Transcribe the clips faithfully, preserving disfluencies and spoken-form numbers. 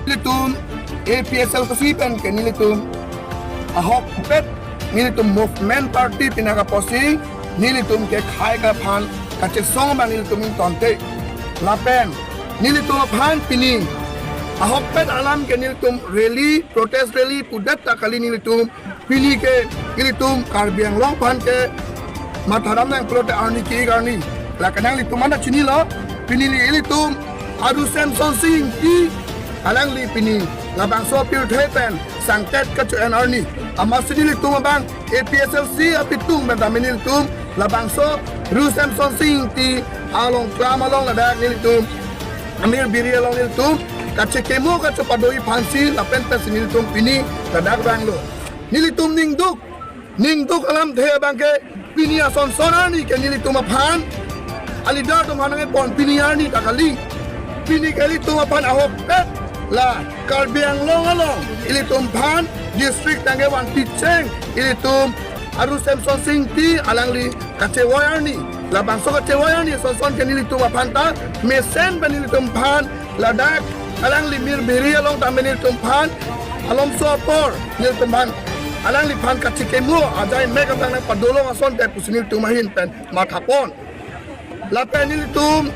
Nelitum A P H L C pen ke nelitum ahokpet nelitum movement party pinaka posi nelitum ke khei kaphan kachesong abang nelitum ingtonte. Lapen nelitum aphan pini ahokpet alam ke nelitum rally, protest rally pudet ta kali nelitum pini ke ilitum Karbi Anglong aphan ke matha dam nang pulote arni ke-ik arni. La ke nanglitum mana chinilo, pini ili ilitum Aru Semsonsing Ingti alangli pini labangso pirthe pen sangtet kacho-en arni. Amatsi nelitum abang A P H L C apitung pen tame nelitum labangso Aru Semsonsing Ingti along klam along ladak nelitum amir biri along nelitum kachekimo kachepado-i aphansi lapen pensi nelitum pini ladak vanglo. Nelitum ningduk, ningduk alamthe abang ke pini asonson arni ke nelitum aphan a-leader atum aphan nangkepon pini arni ta kali. Pini ke ilitum aphan ahokpet la Karbi Anglong along ilitum aphan district tangke vanpi cheng ilitum Aru Semsonsing Ingti alangli kachevoi arni. Labangso kachevoi arni asonson ke nelitum aphan ta mesen pen nelitum aphan ladak alangli mir biri along tame nelitum aphan alomso apor nelitum aphan alangliphan kachekimo ajai mek abang nangpadolong asonte pusi nelitum ahin pen mathapon. Lapen nelitum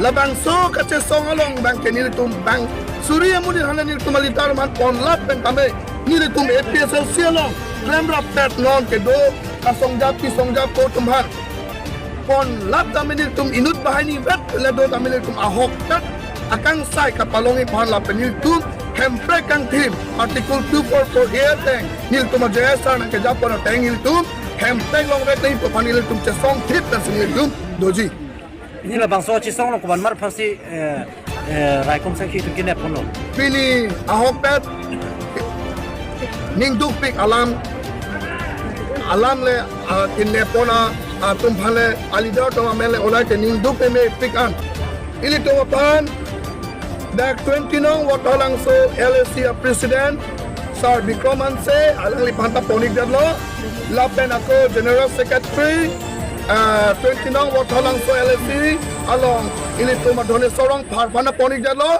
labangso kachesong along abang ke nelitum bang suri amonit aphan nelitum a-leader aphan ponlap pen tame nelitum A P H L C along klemrap pet non kedo asongjapi songjapo atum aphan ponlap tame nelitum inut banghini vet le do tame nelitum ahokpet akangsai kapalong-i aphan lapen nelitum Hemprek kangthim Article two four four A ateng nelitum a-J S R nangkejapon ateng nelitum Hemprek longvek nangpo aphan nelitum chesong thip pensi nelitum doji. Pini labangso chesong along komatmar aphansi, eh, eh, raikom sanghi atum kenep ponlo? Pini ahokpet ningdukpik alam, alam le, ah, kenep pon atum aphan le a-leader atum amen le olai ke ningduk pemepik an. Ilitum aphan dak twenty nong Wathalangso L A C a-president Sir Bikram Hanse alangliphan ta pon-ikdetlo. Lapen ako General Secretary, ah, twenty nong Wathalangso L A C along ilitum a-Dhoneswar Rongphar aphan ta pon-ikdetlo.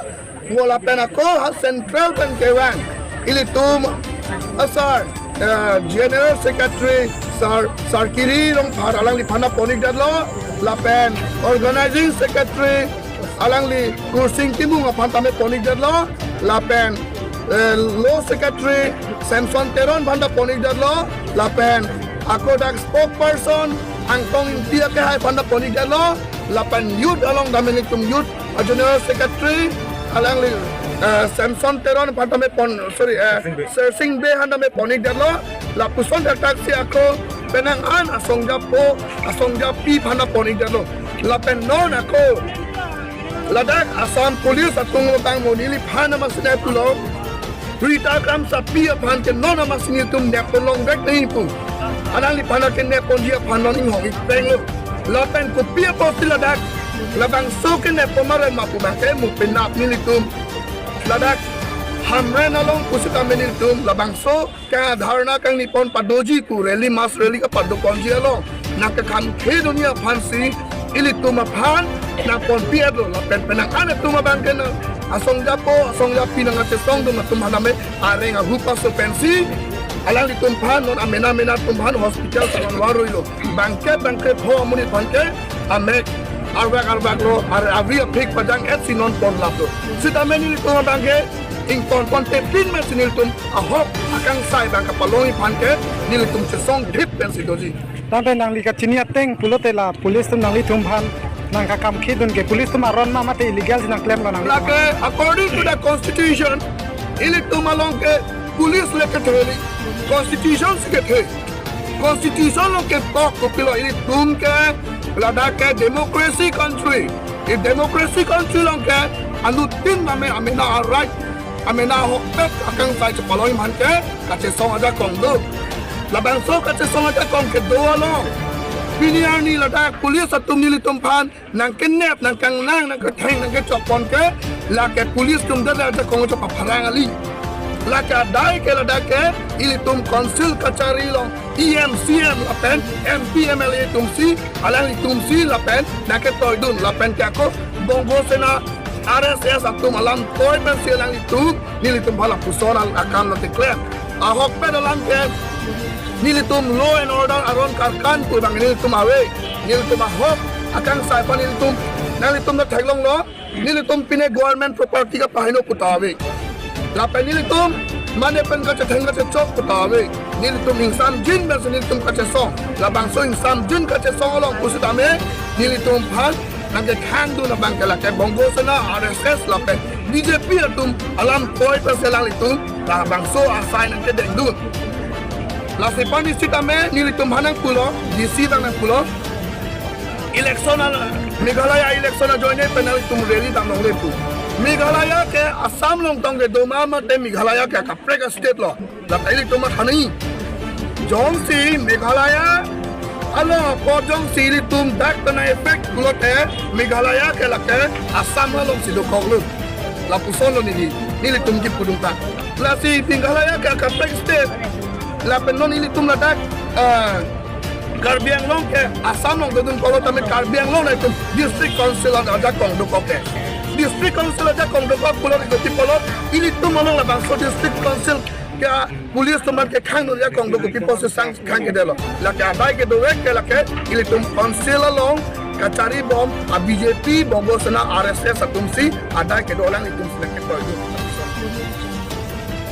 Wo lapen ako ha central pen kevang ilitum a-sir, ah, General Secretary Sir, Sir Kiri Rongphar alangliphan ta pon-ikdetlo. Lapen Organizing Secretary alangli Kursing Timung aphan tame pon-ikdetlo. Lapen, eh, Law Secretary Samson Teron aphan ta pon-ikdetlo. Lapen ako dak spokesperson Angtong Ingti akehai aphan ta pon-ikdetlo. Lapen youth along tame nelitum youth a-General Secretary alangli, eh, Samson Teron aphan tame pon, sorry, eh, Sersing Bey aphan tame pon-ikdetlo. Lapuson thakthak si ako penang an asongjapo asongjapi aphan ta pon-ikdetlo. Lapen non ako ladak Assam Police atum abang mo neliphan amatsi nangpulo. Rita Kramsapi aphan ke non amatsi nelitum nep ponlongvek nangji pu. Alangliphan kenep ponji aphan non inghong-ik penglo. Lapen kopi apotsi ladak labangso kenep pon ma ren ma pu abang ke mo penap nelitum ladak Hamren along pusitame nelitum labangso kadharna kangni pon padoji pu rally, mass rally kapado ponji along nangkekhamkhe dunji aphansi ilitum aphan nangponpi-etlo. Lapen penang an atum abang ke nang asongjapo asongjapi nangkachesong dun atum aphan tame areng ahu paso pensi alanglitum aphan non amena mena atum aphan hospital salon varuilo. Bangkep bangkep ho amonit aphan ke amek arvak arvak lo, ar avri aphik pajang-etsi non ponlaplo. Sitame nelitum abang ke ington ponte pin ma si nelitum ahok akangsai abang kapalong-i aphan ke nelitum chesong thip pensi doji. Tangte nangli kachini ateng pulote la police atum nanglitum aphan nangkakhamkhe dun ke police atum aron ma mate illegal si nangklemlo nangli? Lake according to the constitution, ilitum along ke police le kethe kali, constitution si kethe. Constitution along ketok kopilo, ilitum ke ladak ke democracy country. I democracy country along ke anuttin tame amena a-right, amena ahokpet akangsai chepalong-i aphan ke kachesong ajakong do. Labangso kachesong ajakong kedo along pini arni ladak police atum nelitum aphan nangkenep, nangkangnang, nangketheng, nangkechok pon ke lake police atum det ajakong chepapharang kali. Lake adai ke ladak ke ilitum council kachari along E M, C M lapen M P, M L A atumsi, alanglitumsi lapen nangketoi dun lapen ke ako Bongo Sena R S S atum alam toi pensi alanglitum, nelitum aphan lapuson al akam lo tiklem. Ahokpet alam ke, nelitum law and order aron karkan pu abang nelitum ave. Nelitum ahok akangsai aphan nelitum, nanglitum ta theklonglo, nelitum pine government property kapaheno pu ta ave. Lapen nelitum mane pen kachetheng kachechok pu ta ave. Nelitum ingsamjin pensi nelitum kachesong. Labangso ingsamjin kachesong along pusitame nelitum aphan nangkekhangdun abang ke lake Bongo Sena, R S S lapen B J P atum alam toi pensi alanglitum labangso asai nangkedengdun. Lasi aphan sitame nelitum aphan nangpulo, D C ta nangpulo. Election al, Meghalaya election ajoine pen nelitum rally damlongle pu. Meghalaya ke Assam along tong kedo ma mate Meghalaya ke kaprek a-state lo. Lata ilitum mathanji. Jongsi Meghalaya along apot jongsi ilitum dak kena effect pulote Meghalaya ke lake Assam alongsi dokoklo. Lapuson lo neli, nelitum kipudun ta. Lasi Meghalaya ke kaprek state. Lapen non ilitum ladak, ah, Karbi Anglong ke Assam along dodun pulo tame Karbi Anglong nangtum District Council ajakong dokok ke. District Council ajakong dokok pulo ke kopi pulo, ilitum along labangso District Council ke police atum aphan kekhangdun ajakong dokok pi pusi sang khang kedelo. Lake adai kedovek ke lake ilitum council along kacharibom a-B J P, Bongo Sena, R S S atumsi adai kedo alanglitumsi nangketoidun.